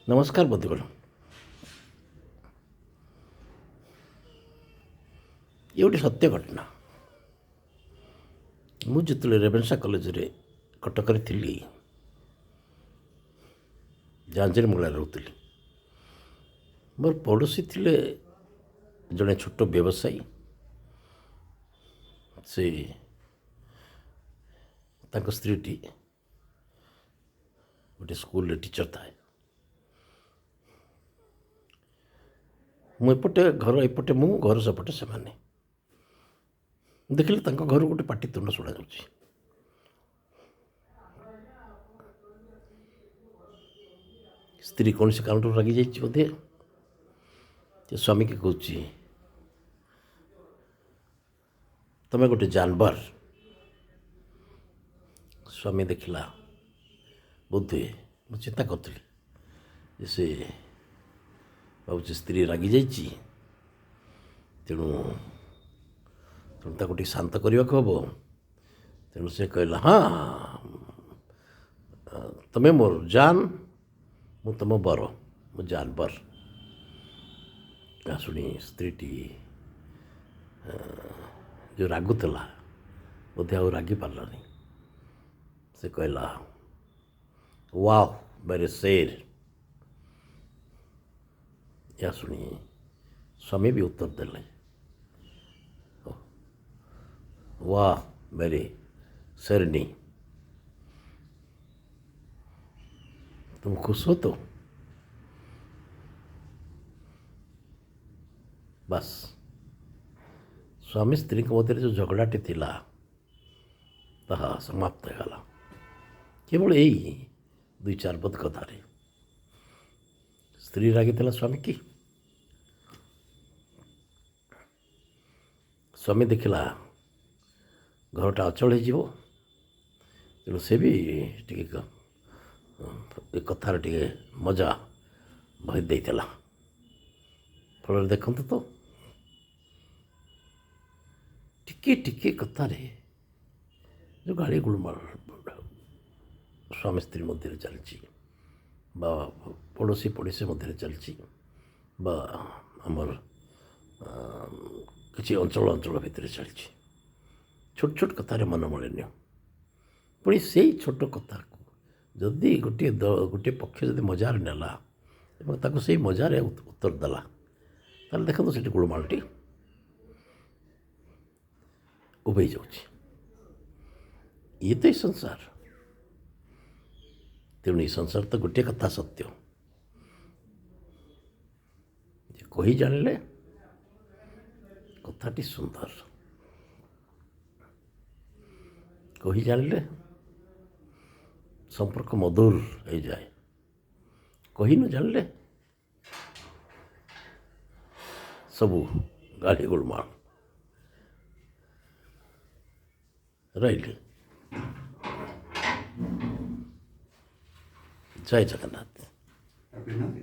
ନମସ୍କାର ବନ୍ଧୁଗଣ। ଇଏ ଗୋଟେ ସତ୍ୟ ଘଟଣା। ମୁଁ ଯେତେବେଳେ ରେଭେନ୍ସା କଲେଜରେ କଟକରେ ଥିଲି, ଜାଞ୍ଜିରମଙ୍ଗଳାରେ ରହୁଥିଲି, ମୋର ପଡ଼ୋଶୀ ଥିଲେ ଜଣେ ଛୋଟ ବ୍ୟବସାୟୀ। ସେ ତାଙ୍କ ସ୍ତ୍ରୀଟି ଗୋଟେ ସ୍କୁଲରେ ଟିଚର୍ ଥାଏ। ମୁଁ ଏପଟେ ଘର ଏପଟେ ମୁଁ ଘର ସେପଟେ ସେମାନେ। ଦେଖିଲି ତାଙ୍କ ଘରୁ ଗୋଟେ ପାଟିତୁଣ୍ଡ ଶୁଣାଯାଉଛି। ସ୍ତ୍ରୀ କୌଣସି କାରଣରୁ ରାଗିଯାଇଛି ବୋଧେ, ସେ ସ୍ୱାମୀକି କହୁଛି, ତୁମେ ଗୋଟେ ଜାନବର। ସ୍ୱାମୀ ଦେଖିଲା ବୋଧହୁଏ, ମୁଁ ଚିନ୍ତା କରୁଥିଲି ଯେ ସେ ଭାବୁଛି ସ୍ତ୍ରୀ ରାଗିଯାଇଛି, ତେଣୁ ତେଣୁ ତାକୁ ଟିକେ ଶାନ୍ତ କରିବାକୁ ହେବ। ତେଣୁ ସେ କହିଲା, ହଁ ତୁମେ ମୋର ଜାନ, ମୁଁ ତୁମ ବର, ମୁଁ ଜାନବର। ଏହା ଶୁଣି ସ୍ତ୍ରୀଟି ଯେଉଁ ରାଗୁଥିଲା ବୋଧେ ଆଉ ରାଗି ପାରିଲାନି। ସେ କହିଲା, ୱାହ ମେରେ ଶେର। ଏହା ଶୁଣି ସ୍ୱାମୀ ବି ଉତ୍ତର ଦେଲେ, वाह मेरी शेरनी, तुम खुश हो तो। ବାସ୍, ସ୍ୱାମୀ ସ୍ତ୍ରୀଙ୍କ ମଧ୍ୟରେ ଯେଉଁ ଝଗଡ଼ାଟି ଥିଲା ତାହା ସମାପ୍ତ ହେଇଗଲା କେବଳ ଏଇ ଦୁଇ ଚାରି ପଦ କଥାରେ। ସ୍ତ୍ରୀ ରାଗିଥିଲା ସ୍ୱାମୀ କି, ସ୍ୱାମୀ ଦେଖିଲା ଘରଟା ଅଚଳ ହେଇଯିବ, ତେଣୁ ସେ ବି ଟିକେ ଏ କଥାର ଟିକେ ମଜା ଭରି ଦେଇଥିଲା। ଫଳରେ ଦେଖନ୍ତୁ ତ, ଟିକେ ଟିକେ କଥାରେ ଯେଉଁ ଗାଳି ଗୁଳମାଳ ସ୍ୱାମୀ ସ୍ତ୍ରୀ ମଧ୍ୟରେ ଚାଲିଛି ବା ପଡ଼ୋଶୀ ପଡ଼ୋଶୀ ମଧ୍ୟରେ ଚାଲିଛି ବା ଆମର କିଛି ଅଞ୍ଚଳ ଅଞ୍ଚଳ ଭିତରେ ଚାଲିଛି, ଛୋଟ ଛୋଟ କଥାରେ ମନମାଳିନ୍ୟ। ପୁଣି ସେଇ ଛୋଟ କଥାକୁ ଯଦି ଗୋଟିଏ ପକ୍ଷ ଯଦି ମଜାରେ ନେଲା ଏବଂ ତାକୁ ସେଇ ମଜାରେ ଉତ୍ତର ଦେଲା, ତାହେଲେ ଦେଖନ୍ତୁ ସେଠି ଗୋଳମାଳଟି ଉଭେଇ ଯାଉଛି। ଇଏ ତ ଏଇ ସଂସାର। ତେଣୁ ଏଇ ସଂସାର ତ ଗୋଟିଏ କଥା ସତ୍ୟ, ଯେ କହି ଜାଣିଲେ କଥାଟି ସୁନ୍ଦର, କହି ଜାଣିଲେ ସମ୍ପର୍କ ମଧୁର ହେଇଯାଏ, କହି ନ ଜାଣିଲେ ସବୁ ଗାଳି ଗୋଳମାଳ। ରହିଲି, ଜୟ ଜଗନ୍ନାଥ। ଆଉ ପିନ୍ଧନ୍ତି?